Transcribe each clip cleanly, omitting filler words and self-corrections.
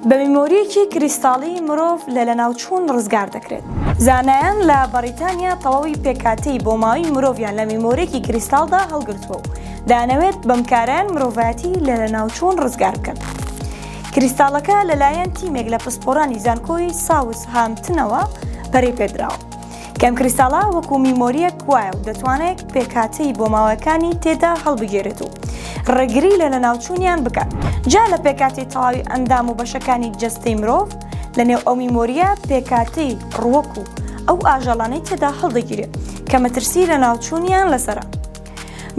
بە میمۆرییەکی کریستاڵی مرۆڤ لە لەناوچوون ڕزگار دەکرێت. زانایان لە بەڕیتانیا تەواوی پێکهاتەی بۆماوەی مرۆڤیان لە میمۆرییەکی کریستاڵدا هەڵگرتووە و دەیانەوێت بەم کارەیان مرۆڤایەتی لە لەناوچوون ڕزگار بکەن. کریستاڵەکە لەلایەن تیمێک لە پسپۆڕانی زانکۆی ساوس هامپتنەوە پەرەی پێدراوە. کە ئەم کریستاڵە وەکو میمۆرییەک وایە و دەتوانێت پێکهاتەی بۆماوەکانی تێدا هەڵبگێرێت و ڕێگری لە لەناوچوونیان بکات. جا لە پێکهاتەی تەواوی ئەندام و بەشەکانی جەستەی مرۆڤ لەنێو ئەو میمۆرییە پێکهاتەی ڕووەک و ئەو ئاژەڵانەی تێدا هەڵدەگیرێت کە مەترسی لەناوچوونیان لەسەرە.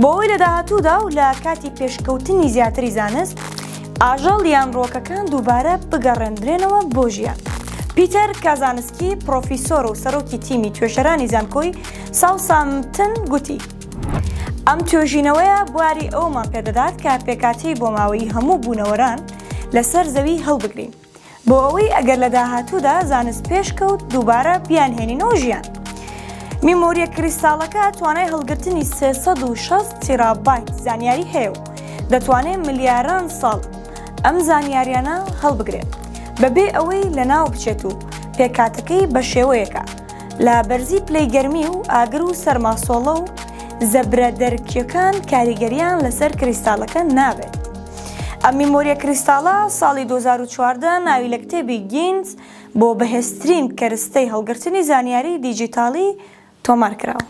بۆ ئەوەی لە داهاتوودا و لە کاتی پێشکەوتنی زیاتری زانست، ئاژەڵ یان ڕووەکەکان دووبارە بگەڕێندرێنەوە بۆ ژیان. پیتەر کازانسکی، پڕۆفیسۆر و سەرۆکی تیمی توێژەرانی زانکۆی ساوسامپتن گوتی، ئەم توێژینەوەیە بواری ئەوەمان پێدەدات کە پێکهاتەی بۆماوەیی هەموو بوونەوەران لەسەر زەوی هەڵبگرین. بۆ ئەوەی ئەگەر لە داهاتوودا زانست پێشکەوت دووبارە بیانهێنینەوە ژیان. میمۆریە کریستاڵەکە توانای هەڵگرتنی 360 تیرابایت زانیاری هەیە و دەتوانێت ملیاران ساڵ ئەم زانیاریانە هەڵبگرێت بەبێ ئەوەی لەناو بچێت و پێکهاتەکەی بە شێوەیەکە لە بەرزی پلەی گەرمی و ئاگر و سەرماسۆڵە و زەبرە دەرکیەکان کاریگەریان لەسەر کریستاڵەکە نابێت. ئەم میمۆریە کریستاڵە ساڵی 2014 ناوی لە کتێبی گینز بۆ بەهێزترین کەرستەی هەڵگرتنی زانیاری دیجیتاڵی تۆمار کراوە.